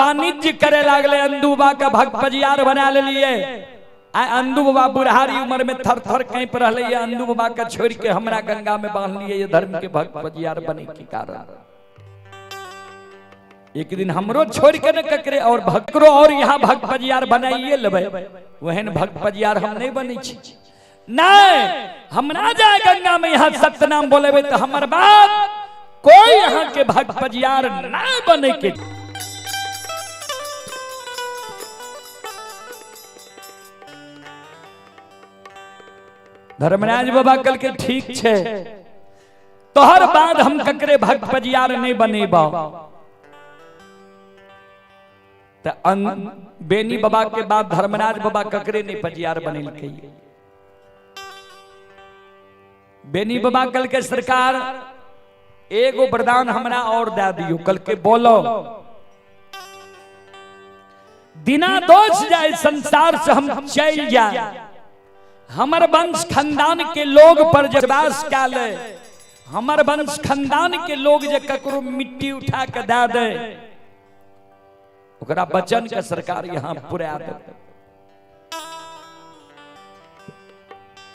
वाणिज्य करे लागले। अंदू बाबा के भक्त पजियार बना लेलिए। आ अंदू बाबा बुढ़ारी उम्र में थर थर काँपि रहले। अंदू बाबा के छोड़ के हमरा गंगा में बांधलिए ये धर्म के भक्त पजियार बने के कारण। एक दिन हमरो छोड़ के न ककरे और भक्रो और यहाँ भक्त पजियार बनाइए लेबै, ओहन भक्त पजियार हम नहीं बनै छी। नहीं, हमरा जाय गंगा में यहाँ सत्यनाम बोलेबै तऽ हमर बात कोई यहाँ के भक्त पजियार नहीं बने के। धर्मराज बाबा कल के ठीक छे, तोहर बाद हम ककरे भक्त पजियार नहीं बनेबा। त बेनी बाबा के बाद धर्मराज बाबा ककरे नहीं पजियार बनेलकै। बेनी बाबा कल के सरकार एगो वरदान हमरा और दे दियो। कल के बोलो, दिना दोष जाए संसार से हम चल जाए, हमर वंश खानदान के लोग पर जे वास कए ले, हमर वंश खानदान के लोग जे ककरो मिट्टी उठा के दे दे, ओकरा वचन के सरकार यहाँ पुरा दे।